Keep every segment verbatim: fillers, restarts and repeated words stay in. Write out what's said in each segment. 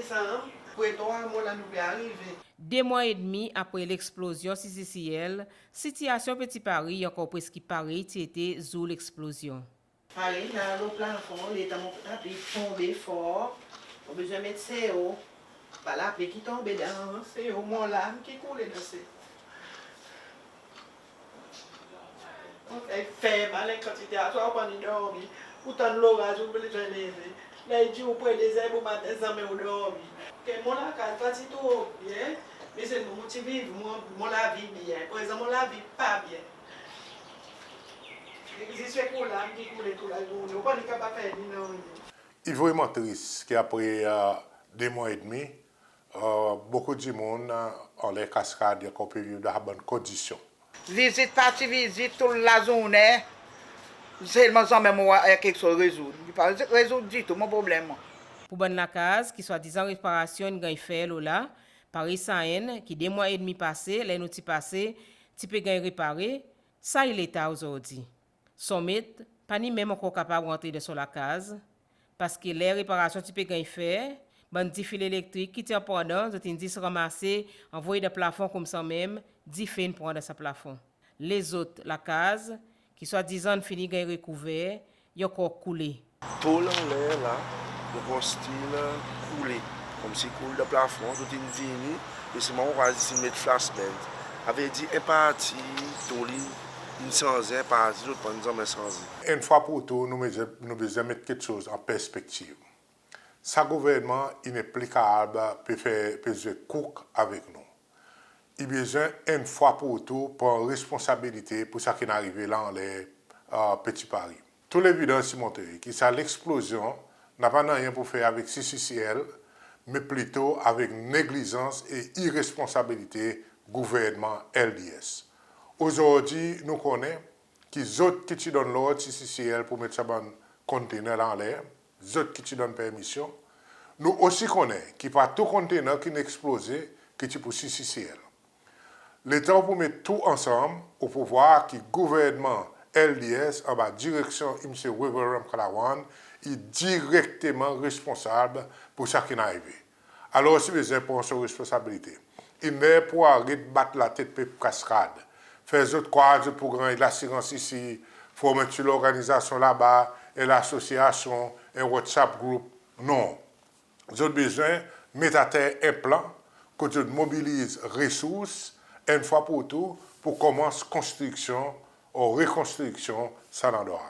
Sanm, apre trwa mwan la nou pe arive. De mwan edmi apre leksplozyon CCCL, sitiyasyon Petit Paris i ankor preski parey ti ete zour leksplozyon. Parey la lo plafon, letan mon tapis tonbe for, mon bezwen met sewo. Par lapli ki tonbe dan sewo, mon larm ki koule dan sewo. Ou fer mal en kantite, aswar ou pa ni dormi. Ou tann loraz, ou bezwen leve. La i dir ou pre de zer bomaten, zanmen ou dormi. Ke mon lakaz pa ti tro byen, me selman mon ti viv mon, mon lavi byen. Prezan mon lavi pa byen. Zis ek mon larm ki koule tou lazournen. Ou pa ni kapab fer ni nanryen. I vreman tris ki apre, e, de mwan edmi, e, bokou dimoun, e, anler Cascade i ankor pe viv dan sa bann kondisyon. Vizit, parti vizit tou lazournen, selman zanmen mon war keksoz rezoud. I pa rezoud ditou mon problenm mwan. Pour bann lakaz ki swadizan reparasyon in ganny fer lo la, parey sa enn ki de mwan edmi pase, ler nou ti pase, ti pe ganny repare, sa i leta ozordi. Son met pa ni menm ankor kapab rantre dan son lakaz, paski ler reparasyon ti pe ganny fer, bann difil elektrik ki ti an pandan, zot in zis ranmase, anvoy dan plafon koumsa menm, dife in pran dan sa plafon. Lezot lakaz, ki swadizan in fini ganny rekouver, i ankor koule. Tol anler la, i ankor stil koule. Konmsi koule dan plafon, zot in vini, e selman ou war zis in met flash band. Savedir en parti tol in sanze, en parti zot pa'n zanmen sanze. Enn fwa pour tou, nou bezwen, nou bezwen met keksoz an perspektiv. Sa gouvernman i nepli kapab pe fer, pe zwe kouk avek nou. I bezwen enn fwa pour tou pran responsabilite pour sa ki'n arive la anler, e, Petit Paris. Tou levidans i montre ki sa leksplozyon napa nanryen pour fer avek CCCL, me plito avek neglizans e iresponsabilite gouvernman LDS. Ozordi nou konnen ki zot ki ti donn lord CCCL pour met sa bann container la anler, zot ki ti donn permisyon. Nou osi konnen ki pa tou container ki'n eksploze ki ti pour CCCL. Letan ou pour met tou ansanm, ou pour war ki gouvernman LDS anba direksyon Msye Wavel Ramkalawan i direkteman responsab pour sa ki'n arive. Alors i bezwen pran son responsabilite. In ler pour aret bat latet pep Cascade. Fer zot krwar zot pour ganny lasirans isi, form en pti lorganizasyon laba, en lasosyasyon, en WhatsApp group. Non. Zot bezwen met ater en plan kot zot mobiliz resours enn fwa pour tou pour konmans konstriksyon ou rekonstriksyon sa landrwa.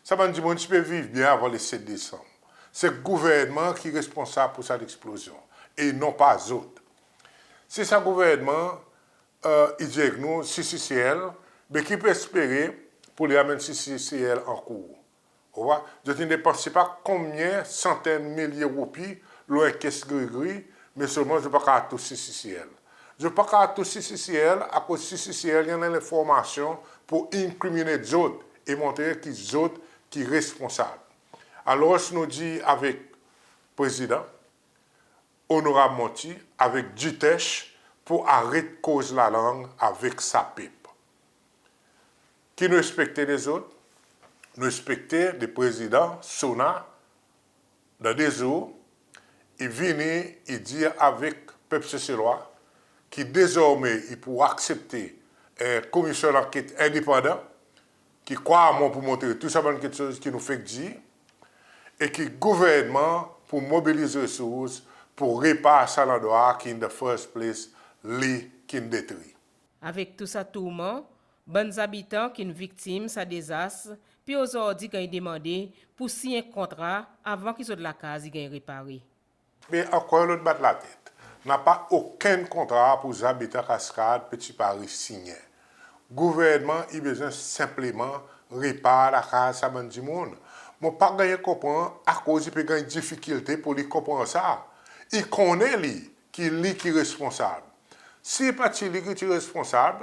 Sa bann dimoun ti pe viv byen avan le set Desanm. Se gouvernman ki responsab pour sa leksplozyon e non pa zot. Si sa gouvernman, e, i dir ek nou CCCL, be ki pe espere pour li anmenn CCCL an kour? Ou war, zot in depanse pa konbyen santenn milye roupi lo en kes grigri, me selman zot pa kapab tous CCCL. Zot pa kapab tous CCCL akoz CCCL i annan lenformasyon pour inkriminate zot e montre ki zot ki responsab. Alors nou dir avek Prezidan, Onorab Monthy, avek Jitesh pour aret koz lalang avek sa pep. Ki nou ekspekte de zot? Nou ekspekte de Prezidan SONA, dan de zour, i vini, i dir avek pep Seselwa ki dezormen i pour aksepte en komisyon lanket endepandan, ki krwar mwan pour montre tou sa bann keksoz ki nou fek dir, e ki gouvernman pour mobiliz resours pour repar sa landrwa ki in the first place, li ki'n detri. Avek tou sa tourman, bann zabitan ki'n viktim sa dezas pe ozordi ganny demande pour siny en kontra avan ki zot lakaz i ganny repare. Me ankor en lot bat latet. Napa okenn kontra pour zabitan Cascade, Petit Paris sinyen. Gouvernman i bezwen senpleman repar lakaz sa bann dimoun. Mon pa ganny konpran akoz i pe ganny difikilte pour li konpran sa. I konnen li ki li ki responsab. Si pa ti li ki ti responsab,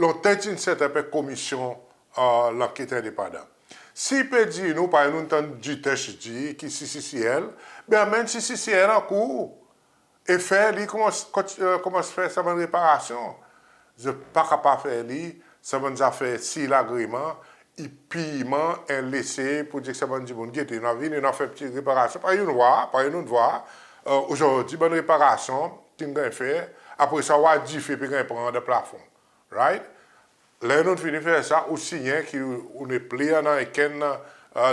lontan ti'n set up en komisyon, e, lanket endepandan. Si i pe dir nou, parey nou'n tann Jitesh dir ki CCCL, be anmenn CCCL an kour e fer li konmans, kont-, e, konmans fer sa bann reparasyon. Zot pa kapab fer li, sa bann zafer si lagreman, i pirman en lese pour dir sa bann dimoun gete, nou a vini, nou a fer pti reparasyon, parey nou'n war, parey nou'n war, ozordi bann reparasyon ki'n ganny fer, apre sa ou war dife pe ganny pran dan plafon. Right? Ler nou'n fini fer sa, ou sinyen ki ou nepli annan okenn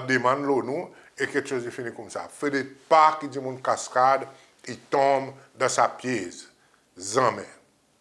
demann lo nou, e keksoz i fini koumsa. Fodre pa ki dimoun Cascade i tonm dan sa pyez. Zanmen.